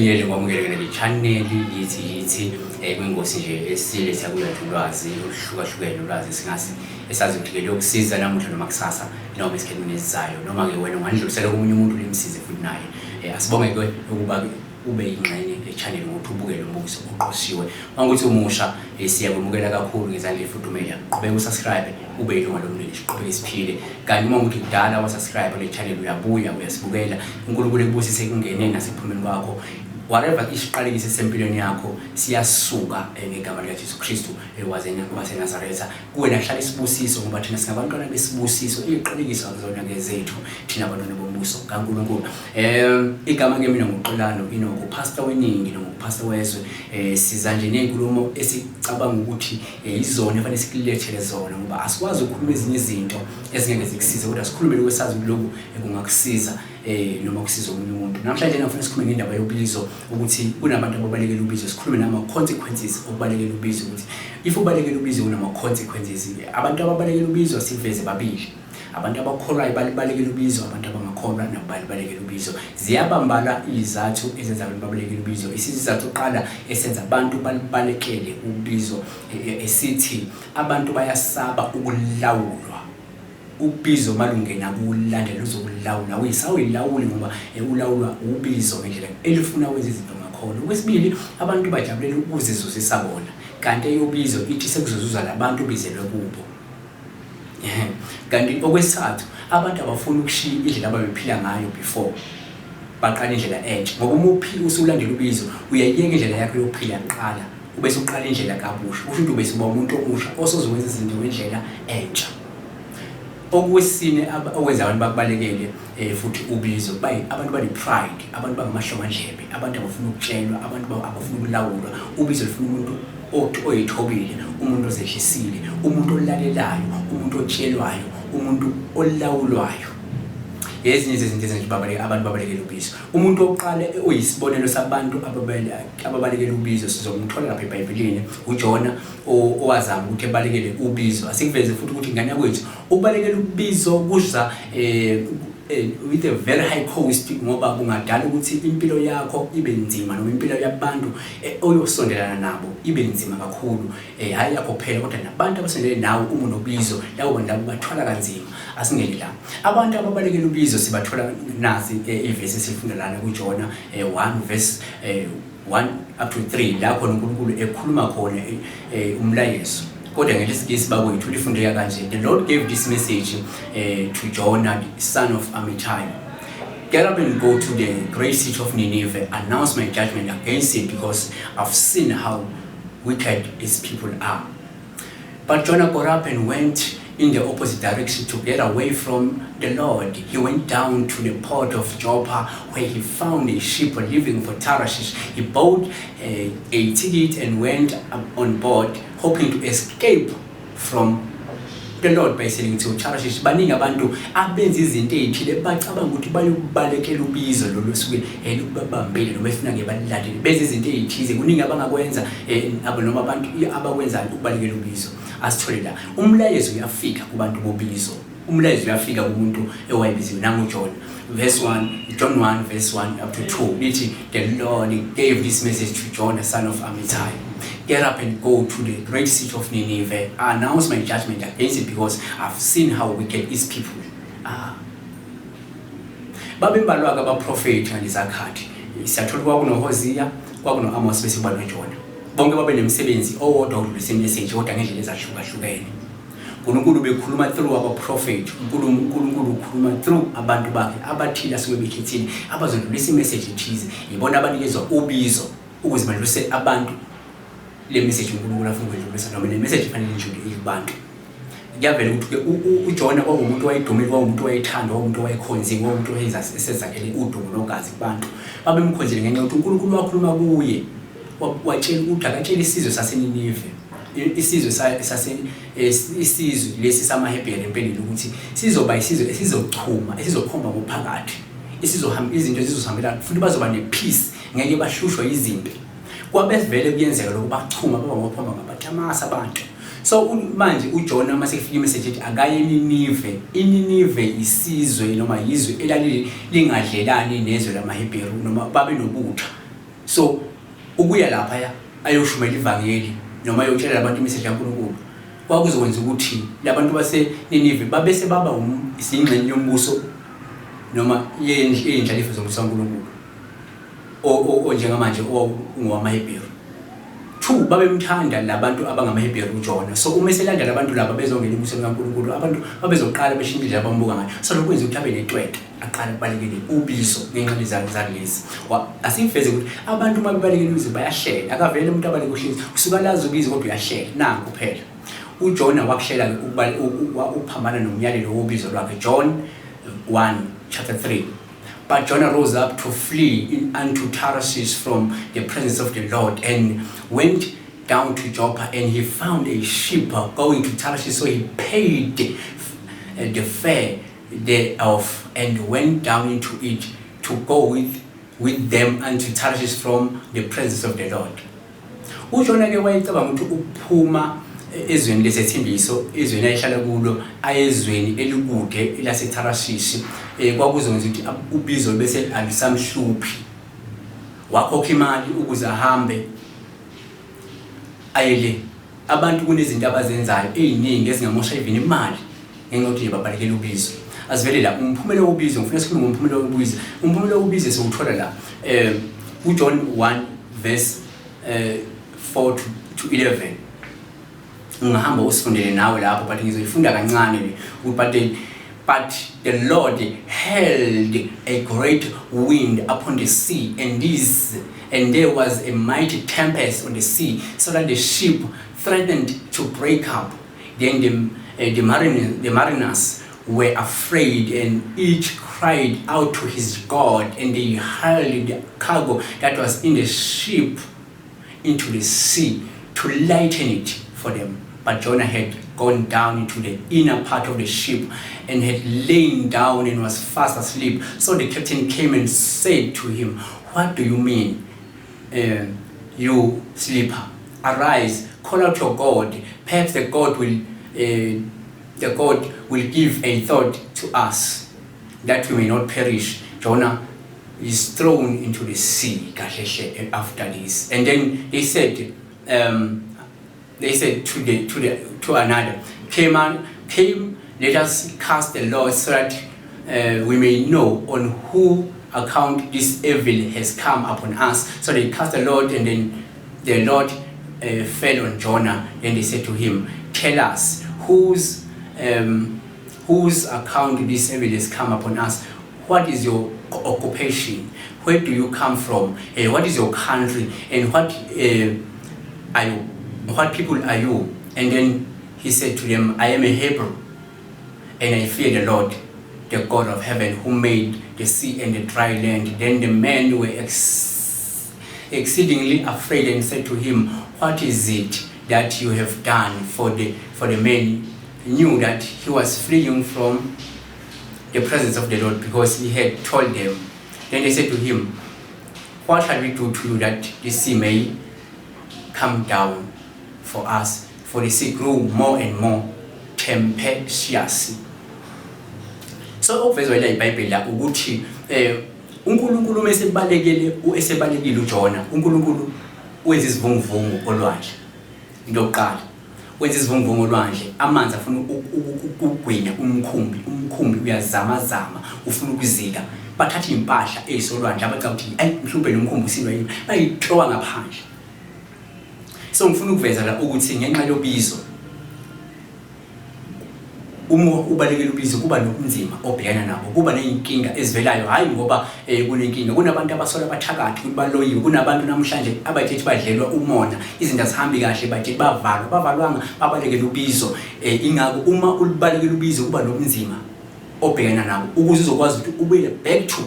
Ngibingelele ngikwamukele kule channel yithi yithi kwingosi nje esiletha kuyo ulwazi oluhlukahlukene, ulwazi esingasi esazi ukuthi-ke luyokusiza namuhla noma kusasa noma esikhathini esizayo, noma-ke wena ungalidlulisela komunye umuntu limsize futhi naye. Asibonge-ke ukuba ube yingxenye ye-channel ngokuthi ubuke lo mbukiso oqoshiwe. Uma ukuthi umusha, siyakwemukela kakhulu ngezandla ey'fudumele. Qhubeka usubscribe, ube yilunga lomndeni, siqhubeke siphile. Kanti uma ukuthi kudala wasubscribe kule channel, uyabuya uyasibukela, uNkulunkulu ekubusise ekungeneni nasekuphumeni kwakho. Whatever isiqalekiso esempilweni yakho siyasuka ngegama likaJesu Kristu waseNazaretha. Kuwena kuhlala isibusiso, ngoba thina singabantwana besibusiso. Iziqalekiso akuzona ngezethu, thina abantwana bombuso kaNkulunkulu. Igama ke mina nguXolano Enoch, pastor weningi noma upastor wezwe. Siza nje nezinkulumo esicabanga ukuthi yizona efanele sikulethele zona, ngoba asikwazi ukukhuluma ezinye izinto ezingeke zikusize, kodwa sikhulume lokhu esazi ukuthi lokhu kungakusiza noma kusiza omunye umuntu. Namhlanje ngifuna sikhulume ngendaba yobizo, ukuthi kunabantu ababalekela ubizo. Sikhulume nama consequences okubalekela ubizo, ukuthi if ubalekela ubizo kunama consequences. Abantu ababalekela ubizo siveze babili: abantu abakholwayo balibalekela ubizo, abantu abangakholwa nabo balibalekela ubizo. Ziyabambala izizathu ezenza abantu babalekele ubizo. Isizathu sokuqala esenza abantu balibalekele ubizo esithi abantu bayasaba ukulawulwa. Ubizo malungena kulandela uzokulawula, uyisawuyilawuli ngoba ulawulwa ubizo ngendlela elifuna wenza izinto ngakhona. Okwesibili, abantu bajabulela ukuzizuzisa bona, kanti eyobizo ithi sekuzozuza labantu ubizelwe kubo. Kanti okwesithathu, abantu abafuni ukushiya indlela ababephila ngayo before baqala indlela entsha, ngoba uma uphila usulandela ubizo uyayiyeka indlela yakho yokuphila kuqala, ubese uqala indlela kabusha. Kusho ukuthi ubese uba umuntu omusha osozokwenza izinto ngendlela entsha. Okwesine okwenza abantu bakubalekele futhi ubizo, abantu bane-pride, abantu bangamahlongandlebe, abantu abafuna ukutshelwa, abantu abafuna ukulawulwa. Ubizo lufuna umuntu oyithobile, umuntu ozehlisile, umuntu olalelayo, umuntu otshelwayo, umuntu olawulwayo. Ezinye zezinto ezenza abantu babalekele ubizo. Umuntu wokuqala oyisibonelo sabantu ababalekela ubizo sizomthola lapha eBhayibhelini, uJona, owazama ukuthi ebalekele ubizo. Asikuveze futhi ukuthi, ingane yakwethu, ukubalekela ubizo kuza with a very high cost, ngoba kungadala ukuthi impilo yakho ibe nzima noma impilo yabantu oyosondelana nabo ibe nzima kakhulu. Hhayi yakho kuphela, kodwa nabantu abasondelene nawe uma unobizo, labo bantu labo bathwala kanzima. Asingene la. Abantu ababalekela ubizo sibathola nazi ivesi esifunda lana kuJona 1 verse 1 up to 3, la khona uNkulunkulu ekhuluma khona umlayezo. Kodwa ngelesingisi, bakwethu, lifundeka kanje: "The Lord gave this message to Jonah, the son of Amittai. Get up and go to the great city of Nineveh. Announce my judgment against it, because I've seen how wicked its people are." But Jonah got up and went in the opposite direction to get away from the Lord. He went down to the port of Joppa, where he found a ship leaving for Tarshish. He bought a ticket and went up on board, hoping to escape from the Lord by sailing to Tarshish. Baningi abantu abenza izinto ey'thile bacabanga ukuthi bayokubalekela ubizo lolu osuke lukubabambile noma efuna ke balilandele. Benza izinto ey'thize, kuningi abangakwenza abo noma abantu abakwenzayo ukubalekela ubizo. Asithole la umlayezo uyafika kubantu bobizo, umlayezo uyafika kumuntu owayebiziwe, nanguJohn. Verse 1, John 1 verse 1 up to 2 lithi, "The Lord gave this message to John, the son of Amittai. Get up and go to the great city of Nineveh. Announce my judgment against it, because I've seen how wicked its people are." Babembalwa-ke abaprofethi ngalezakhathi. Siyathola kwakunoHoziya, kwakuno-Amos, bese kuba noJona. Bonke babe nemisebenzi owodwa, ukudlulisa imessage, kodwa ngendlela ezahlukahlukene. UNkulunkulu bekhuluma through abaprofethi. UNkulunkulu ukhuluma through abantu bakhe abathile asuke bekhethile abazodlulisa imessage ethize. Yibona abanikezwa ubizo ukuze badlulise abantu le message uNkulunkulu afuna ukuyidlulisa, noma le message ifanele idlule kubantu. Kuyavela ukuthi-ke uJona kwakuwumuntu owayedumile, kwakuwumuntu owayethandwa, kwakuwumuntu owayekhonziwe, kwakuwumuntu owayesezakhele udumo nogazi kubantu. Babemkhonzile ngenxa yokuthi uNkulunkulu wakhuluma kuye, watshela ukuthi akatshele isizwe saseNinive, isizwe sase isizwe lesi samaHebheru empeleni, ukuthi sizoba isizwe esizochuma, esizokhomba ngophakathi, esizohamba, izinto zizohambelana, futhi bazoba ne-peace, ngeke bahlushwe izimpi. Kwabe vele kuyenzeka lokho, bachuma, baba ngophomba ngabatamasa abantu. So manje uJona uma sekufika imessage ethi akaye eNinive, iNinive isizwe noma yizwe elali lingadlelani nezwe lamaHebheru, noma babe nobutha. So ukuya laphaya ayoshumela ivangeli noma ayotshela labantu imessage kaNkulunkulu kwakuzokwenza ukuthi labantu baseNinive babese baba isingxenye yombuso noma yey'ndlalifa zombuso kaNkulunkulu onjengamanje owawungowamaHebheru. Two, babemthanda labantu abangamaHebheru uJona. So uma eselanda labantu laba bezongena embusweni kaNkulunkulu, abantu babezoqala beshintshe indlela abambuka ngayo. So lokhu kwenza ukuthi abe netwetwe, aqale kubalekele ubizo ngenxa zalezi. Asiveze ukuthi abantu uma bebalekela ubizo bayahlela. Akavele umuntu abaleke uhlezi. Usuke alazi ubizo kodwa uyahlela. Nanku phela. UJona wakuhlela-ke ukuphambana nomyalelo wobizo lwakhe. John 1 chapter 3. But Jonah rose up to flee unto Tarsus from the presence of the Lord and went down to Joppa, and he found a ship going to Tarsus. So he paid the fare thereof and went down into it to go with them unto Tarsus from the presence of the Lord. UJona ke wayecabanga ukuthi ukuphuma ezweni lesethembiso, ezweni ayehlala kulo, ayezweni elikude elaseTharashishi, kwakuzokwenza ukuthi ubizo bese alusamhluphi. Wakhokha imali ukuze ahambe aye le. Abantu kunezinto abazenzayo ey'ningi ezingamosha even imali ngenxa yokuthi nje babalekela ubizo. Asivele la umphumela wobizo, ngifuna sikhulume ngomphumela wobizo. Umphumela wobizo siwuthola la kuJohn 1 verse 4 to 11. Ungahamba usifundele nawe lapho, but ngizoyifunda kancane le. But the Lord held a great wind upon the sea, and there was a mighty tempest on the sea, so that the ship threatened to break up. Then the mariners were afraid, and each cried out to his God, and they hurled the cargo that was in the ship into the sea to lighten it for them. But Jonah had gone down into the inner part of the ship and had lain down and was fast asleep. So the captain came and said to him, "What do you mean, you sleeper? Arise, call out your God. Perhaps the God will give a thought to us, that we may not perish." Jonah is thrown into the sea kahle hle after this. And then they said to another, "Came on, came, let us cast the lot so that we may know on who account this evil has come upon us." So they cast the lot, and then the lot fell on Jonah. Then they said to him, "Tell us whose account this evil has come upon us. What is your occupation? Where do you come from? What is your country? And what are you? What people are you?" And then he said to them, "I am a Hebrew, and I fear the Lord, the God of heaven, who made the sea and the dry land." Then the men were exceedingly afraid and said to him, "What is it that you have done?" For the men knew that he was fleeing from the presence of the Lord, because he had told them. Then they said to him, "What shall we do to you that the sea may come down for us?" For the sea grew more and more tempestuous. So okuvezwa la iBhayibheli la ukuthi uNkulunkulu uma esebalekele esebalekile uJona, uNkulunkulu wenza isivunguvungu olwandle. Into yokuqala, wenza isivunguvungu olwandle, amanzi afuna ukugwinya umkhumbi, umkhumbi uyazamazama, ufuna ukuzika. Bathatha iy'mpahla ey'solwandle abacabanga ukuthi ayi mhlawumbe lo mkhumbi usindwa yini, bayithrowa ngaphandle. So ngifuna ukuveza la ukuthi ngenxa yobizo, uma ubalekela ubizo, kuba nobunzima obhekana nabo, kuba ney'nkinga ezivelayo. Hhayi ngoba kunenkinga, kunabantu abasola abathakathi ukuthi baloyiwe, kunabantu namhlanje abathi badlelwa umona, izinto azihambi kahle, bathi bavalwa, bavalwanga, babalekela ubizo. Ingakho uma ulibalekela ubizo kuba nobunzima obhekana nabo ukuze uzokwazi ukuthi ubuyele back to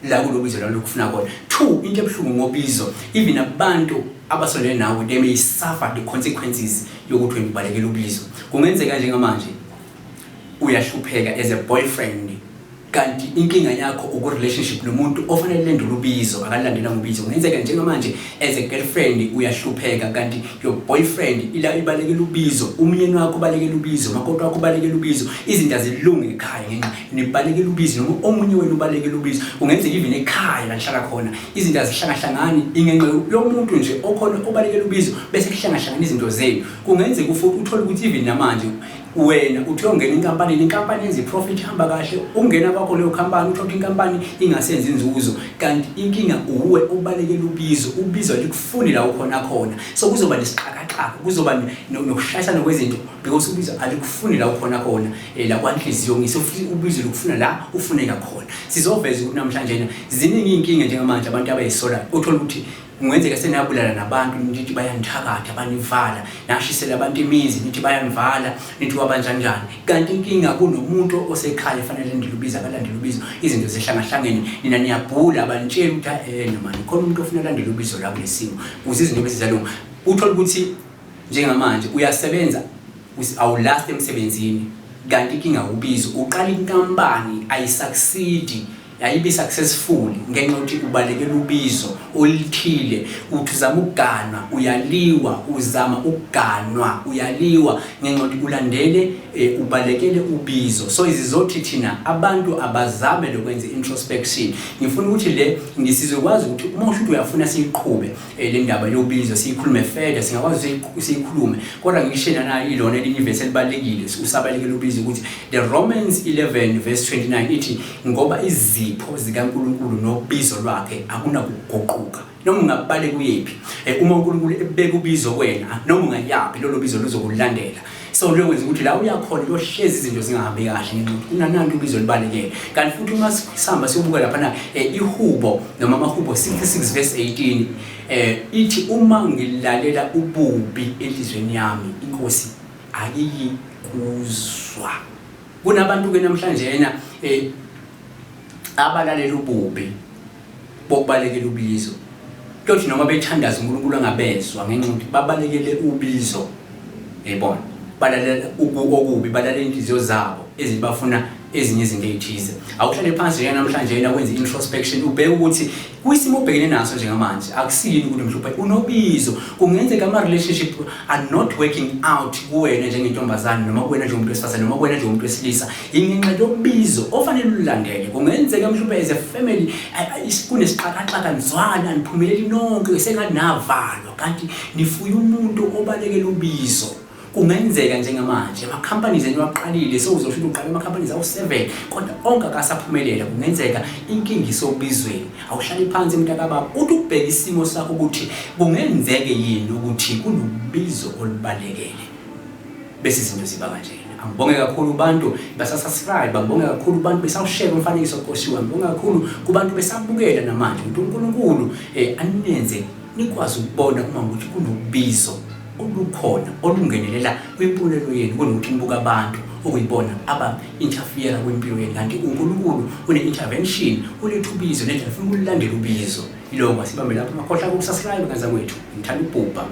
la kulo bizo la lokufuna khona. Two, into ebuhlungu ngobizo, even abantu abasondele nawe, they may suffer the consequences yokuthi wena ubalekela ubizo. Kungenzeka njengamanje uyahlupheka as a boyfriend. Kanti inkinga yakho uku-relationship nomuntu ofanele lendula ubizo, akalandelanga ubizo. Kungenzeka njengamanje as a girlfriend uyahlupheka, kanti your boyfriend ila ibalekela ubizo, umyeni wakho ubalekela ubizo, umakoti wakho ubalekela ubizo. Izinto azilungi ekhaya ngenxa nibalekela ubizo, noma omunye wenu ubalekela ubizo. Kungenzeka even ekhaya la nihlala khona izinto azihlangahlangani ingenxa yomuntu nje okhona obalekela ubizo, bese kuhlangahlangana izinto zenu. Kungenzeka futhi uthole ukuthi even namanje wena uthi uyongena enkampanini, inkampani yenza i-profit, ihamba kahle. Ungena kwakho leyo khampani, uthole ukuthi inkampani ingasenzi inzuzo, kanti inkinga uwe ubalekela ubizo. Ubizo alikufuni la ukhona khona. So kuzoba nesixakaxaka, kuzoba nokushayisana kwezinto because ubizo alikufuni la ukhona khona, la kwanhliziyo ngise ubizo likufuna la ufuneka khona. Sizoveza ukuthi namhlanje ziningi iy'nkinga njengamanje abantu abayisolayo, uthole ukuthi kungenzeka senabulala nabantu, nithi bayanithakatha, banivala, nashisela abantu imizi, nithi bayanivala, nithi wabanjanjani, kanti inkinga kunomuntu osekhaya efanele landele ubizo, akalandele ubizo. Izinto zihlangahlangene, nina niyabhula, abanitsheli ukuthi noma khona umuntu ofuna alandele ubizo la kulesimo, ukuze izinto bese ziyalunga. Uthole ukuthi njengamanje uyasebenza, awulast emsebenzini, kanti inkinga ubizo. Uqala inkampani, ayisucceed, yayibi successful ngenxa yokuthi ubalekela ubizo oluthile. Uthi uzama ukuganwa, uyaliwa, uzama ukuganwa, uyaliwa ngenxa yokuthi ulandele ubalekele ubizo. So izizothi thina abantu abazame lokwenza introspection. Ngifuna ukuthi le ngisizokwazi ukuthi uma usho ukuthi uyafuna siyiqhube le ndaba yobizo, siyikhulume further, singakwazi siyikhulume, kodwa ngishena nayo ilona elinye ivesi elibalulekile usabalekela ubizo, ukuthi the Romans 11 verse 29 ithi, ngoba izipho zikaNkulunkulu nobizo lwakhe akunakuguquka. Noma ungabaleka uyephi, uma uNkulunkulu ebeka ubizo kuwena, noma ungayaphi, lolo bizo luzokulandela. So luyokwenza ukuthi la uyakhona kuyohlezi izinto zingahambi kahle ngenxa yokuthi kunananto ubizo libalekele. Kanti futhi uma sihamba siyobuka laphana, ihubo noma amahubo 66 verse 18 ithi, uma ngilalela ububi enhliziyweni yami, inkosi ayiyi kuzwa. Kunabantu ke namhlanje yena abalalela ububi bokubalekela ubizo, kuyothi noma bethandaza uNkulunkulu angabezwa ngenxa yokuthi babalekele ubizo. Yayibona, balalela okubi, balalela inhliziyo zabo ezithi bafuna ezinye izinto ey'thize. Awuhlale phansi nje namhlanje yena wenze i-introspection, ubheke ukuthi kwisimo obhekene naso njengamanje akusiyini ukuthi mhlawumbe unobizo. Kungenzeka ama-relationship are not working out kuwena njengentombazane, noma kuwena njengomuntu wesifazane, noma kuwena njengomuntu wesilisa, ingenxa yobizo ofanele ululandele. Kungenzeka mhlawumbe as a family kunesixakaxaka, nizwana, aniphumeleli nonke, sengathi navalwa, kanti nifuye umuntu obalekela ubizo. Kungenzeka njengamanje ama-companies eniwaqalile, sewuzosho ukuthi uqale ama-companies awu-7, kodwa onke akasaphumelela. Kungenzeka inkinga isobizweni. Awuhlale phansi mntakababa, uthi ukubheka isimo sakho ukuthi kungenzeke yini ukuthi kunobizo olubalekele, bese izinto ziba kanjena. Angibonge kakhulu kubantu basasubscribe, angibonge kakhulu kubantu besawushare umfanekiso oqoshiwe, angibonge kakhulu kubantu besabukela namanje. Ukuthi uNkulunkulu anenze nikwazi ukubona uma ukuthi kunobizo olukhona olungenelela kwimpumelelo yenu, kunokuthi nibuke abantu okuyibona aba-interfere kwimpilo yenu, kanti uNkulunkulu une-intervention, uletha ubizo nendlela ufuna ukulandela ubizo. Yiloko, asibambe lapho, makhohlwa ukusubscribe, ngane zakwethu. Ngithanda ukubhubha.